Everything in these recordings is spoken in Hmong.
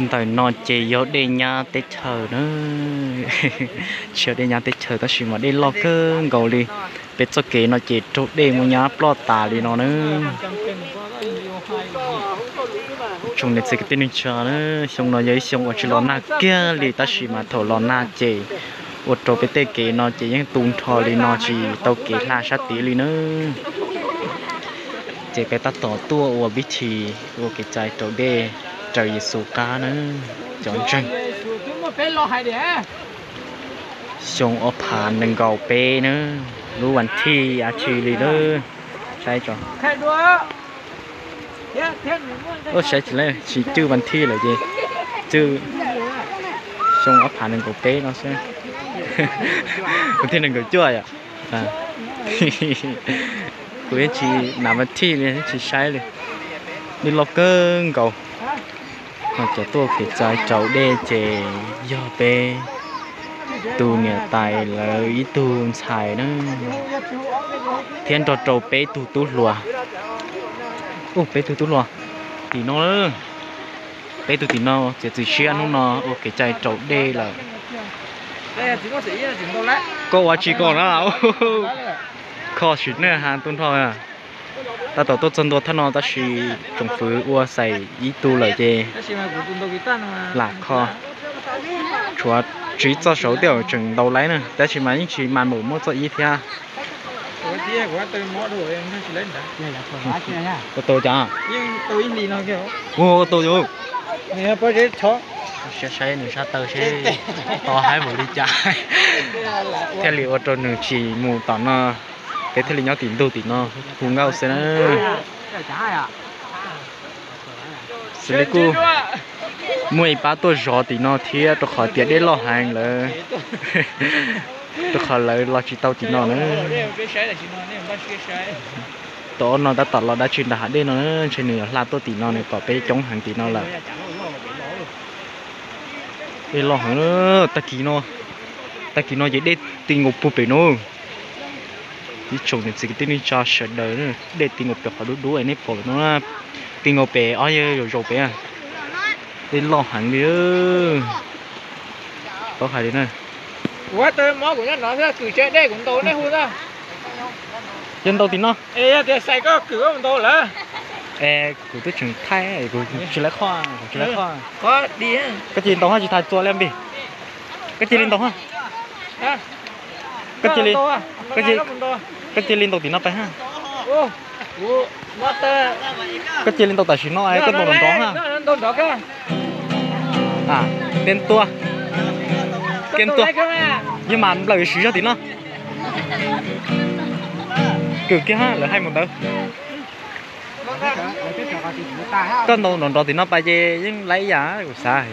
Ntawm no ces yog dej nyab teb chaws na. Tsis yog dej nyab teb chaws tab sis mas dej loj kawg nkaus li. Peb txoj kev no ces raug dej mus nyab ploj tas li no na. Tsoom niam txiv kwv tij neej tsa na, xyoo no yog ib xyoo uas tsis los nag kiag li tab sis mas thaum los nag ces ua rau peb tej kev no ces yeej tu nrho li no tsis tau kev hla sab tid li na. Ces peb tab tom tuaj ua pib thi ua kev cai raus dej raws Yexus qab na, cov ntseeg. Xyoo ob phav nees nkaum peb na, lub vas thij ab tsi li lawm. Saib tso. Saib tsis, tsis cwj vas thij lawm ces cwj xyoo ob phav nees nkaum peb no xwb. Kuv thiaj nees nkaum cuaj yom. Kuv yeej tsis, nav vas thij li tsis saib li. Dej loj kawg nkaus. Cov tuaj kev cai raus dej ces yog peb tus niam tais lawv ib tug ntxhais na, thiab nrog rau peb tug tub hluas. Ub, peb tug tub hluas tim no, peb tug tim no txiav txim siab hnub no ua kev cai raus dej lawm. Koj ua tsis koj na, kho sim neej has tu nrho. Tab tom tuaj txog ntua thaj no tab sis tsoom fwv ua xais ib tug lawm ces lam kho. Tshuav tsib txoj saud thiab tseem ntau laib na, tab sis mas yeej tsis mas npaum muab txoj ib thiab. Ua tau cas? Ua tau yus. Saib nws sab taw seb tau haib npaum li cas thiaj li ua rau nws tsis mus tom no. Peb thiaj li nyob tim ntug tim no hu nkauj xwb na. Xws li kuj muaj ib pab tuaj zov tim no thiab rau qhov tias dej loj heev lawm, rau qhov lawv los tsis tau tim no na. Tom no tab tom los dab tsi nram hav dej no na, ntshe nws yuav hla tuaj tim no, nws pom peb coob heev tim no lawm. Dej loj heev, tag kis no, tag kis no ces dej ti nkaus puag pem no. Ib tsoom niam txiv kwv tij neej tsa sawv daws, dej ti nkaus pem qhov dub dub nej pom no, ti nkaus pem ob yawg zaum zaum pem. Dej loj heev li. Paub hais li na. Kuv tau mob kuv nyob no xwb, kwm tsev dej kuv ntaus nej hu na. Yog ntaus tim no. Es yog tias xais koj kwm koj mus ntaus lawm. Es kuv twb tseem thaij, kuv tsis laiv qhov, kuv tsis laiv qhov. Koj cia li ntaus hab tsis tas txua li npis. Koj cia li ntaus hab. Koj cia li, koj cia li ntaus tim no pais hab. Koj cia li ntaus tam sim no, koj ntaus nrov nrov hab. Tej ntua, tej ntua, yeej mas nplawm siv zog tim no. Kwm kiag hab, lawv hais mus ntawd. Koj ntaus nrov nrov tim no pais ces yeej laib ib yam kuv xav.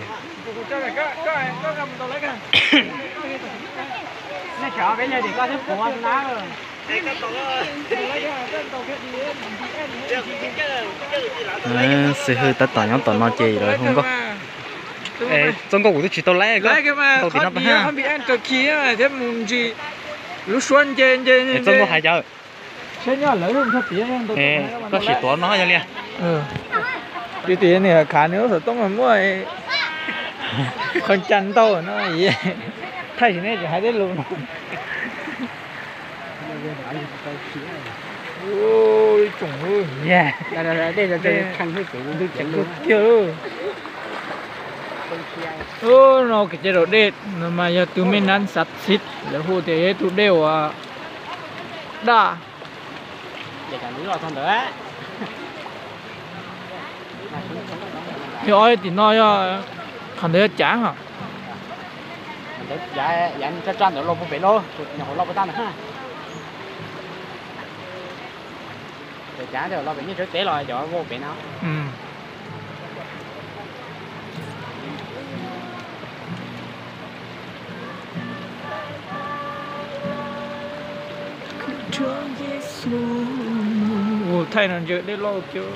Xib hwb tab tom nyob tom no ces lawv hu nkauj. Txoj nkauj kuv twb tsis tau laib, koj ntaus tim no pais hab. Thiab mus ntsis lub suab nce nce. Txoj nkauj hais cas? Koj sim tuav no yog li. Tim tim nws khav nws lub xov tooj muaj qhov ncas ntau no, thaij sim nej tsis hais tej lus no. Ib tsoom, tiag lub. Ub, no kev cai raus dej no mas yog tus me nab xav txhij lawv hu tias yog ib tug dej uas daj. Yog ob tim no yog, qhov ntawd yog cav os. Cav ntawd los puag pem lauj, nyuam qhuav los puag ta ntawd. Cav los pem nej tsawv teb los cov vau pem na. Ua thaij no ntsia dej loj kiag.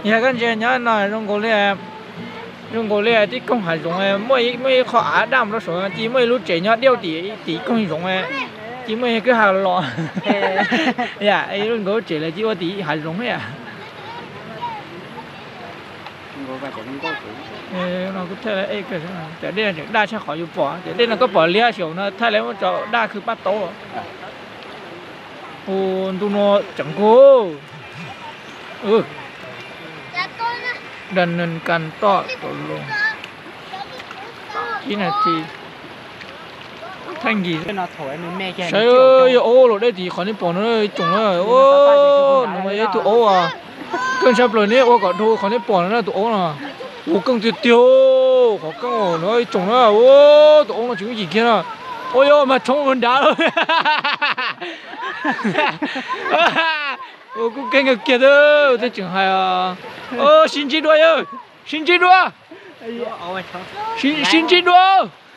Yog koj ntsia nyob no zoo nkaus li, zoo nkaus li tib koog hav zoov, muaj ib qho av daj mus rau saum, ces muaj ib lub tsev nyob diaj tim tim koog zoov. Cia muaj kwj ha los. Yam nkawd tsev lawv cia ua tim hav zoov yam. No kuj thaij lawv ej kawg, cov dej no tseem daj tshaj qhov yus pom, cov dej no koj pom liab xyaum no thaij lawv muab tso daj khw pab taub. Ua ntu no tseem kub. Dam nis kas toj tau loo ib nas this. Thaij nkis saib, yog aub los dej tim qhov nej pom no ib tsoom na. No mas yog ib tug aub keej tshaj plaws, nej ua kom dhau qhov nej pom no na, tus aub no. Ua keej tiag tiag, qhov keej no ib tsoom na. Tus aub no tseem yim kiag no. Ua yog mas tshoob nrad. Ua kuj keej kawg kiag thiab tseem hais. Sib ntsib dua yawg, sib ntsib dua. Sib ntsib dua.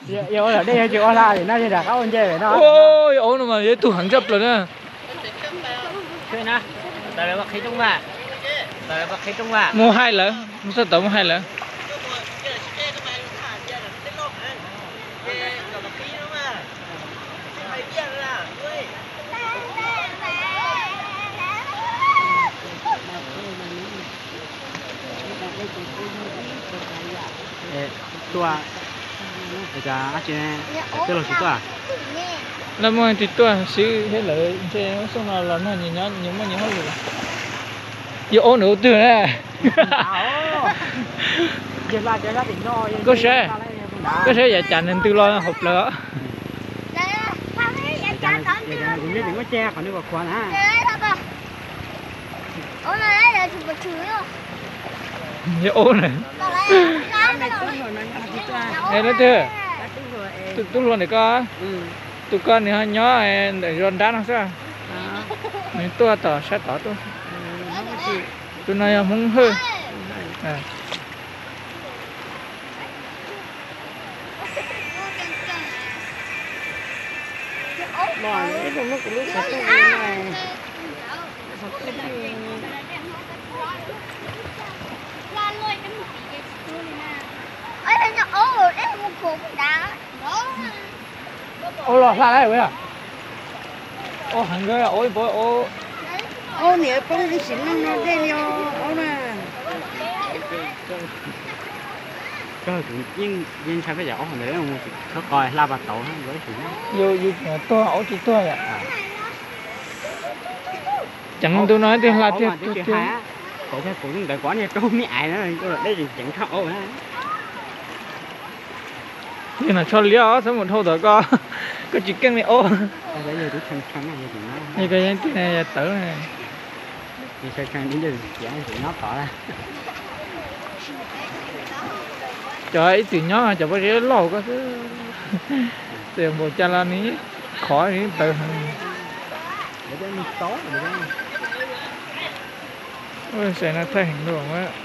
Yog aub no mas yog ib tug heev tshaj plaws na. Mus hais lawv, mus txog tod mus hais lawv. Tuaj, twb los tsis tuaj. Lawv muaj twg tuaj xwb thiab lawv ntshe xyoo no los nrog nyias nyob nyias muaj nyias hauj lwm. Yog aub nws ua twg na. Koj saib, koj saib yav cas nws ntws los hauv plawv. Yog aub na. Leej twg, tus tub hluas ntawm koj, tus koj nws ho nyob ntawm zos nrab no xwb. Nws tuaj tom sab tod tuaj. Tus no yog Hmoob Hawj. Aub los hla lawm. Aub heev, aub ib pob aub. Aub niam poob ib sim neej no dej li os aub na. Kawg kuv yeej ntshai peb cov aub ntawd mus tsis txhob qo hla pas tauv no ib sim neej. Yus tuag aub tsis tuag yom. Ceev ntu no twb hla tiag tiag. Kuv ntawd kuv niag roob me ais na, dej tseem ceev tshaj aub na. Yog no tsho liab os, txhob mus dhau tom koj, koj tsis keej li aub. Yog koj yeej tiag yog tawv. Cov ib txwm nyob cov pob zeb laus koj xwb, txawm npaum cas los nws khov nws tawv heev. Ua xav no thaij heev dua.